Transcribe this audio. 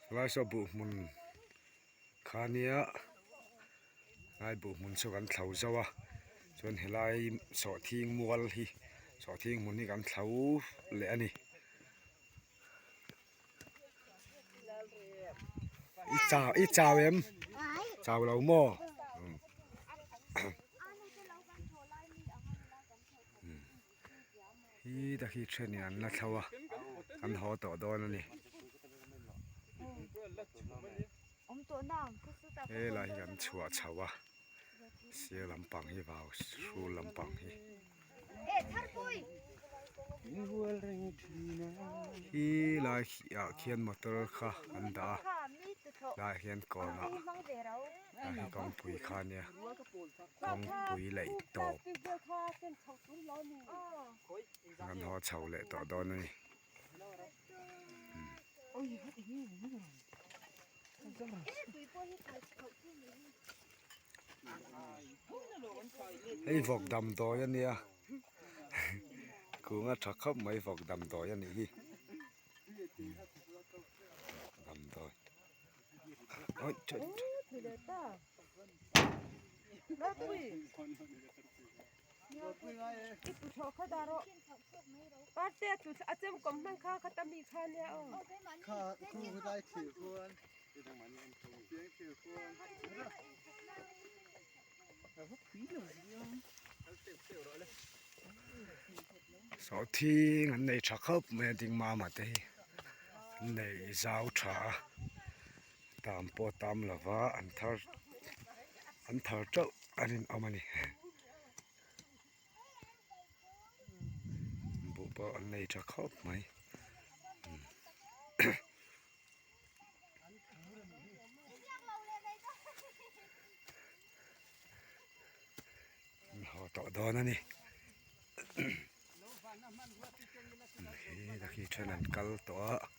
Helai saw buh hmun kha nia helai buh hmun saw kan thlo zo a chuan helai sawhthing mual hi sawhthing hmun hi kan thlo leh a ni. I chau i chau em chau lo maw hi ta khi thenin an la thlo a an haw tawh dawn a ni helai hi kan chhuah chho a sir lampang hi vau hrul lampang hi. Hi lai ah khian motor kha an dah a lai ah hian kawn ah lai hi kawngpui kha a nia kawngpui laih tawp an haw chho leh tawh dawn a ni. Hei vawk damdawi a nia kung a tha khawp mai vawk damdawi a nih hi damdawi Sawhthing an nei tha khawp mai a ding mama te hi an nei zau tha a tam pawh a tam lo va an thar an thar teuh a rinawm a ni buh pawh an nei tha khawp mai. An haw tawh dawn a ni he takhi then an kal tawh a.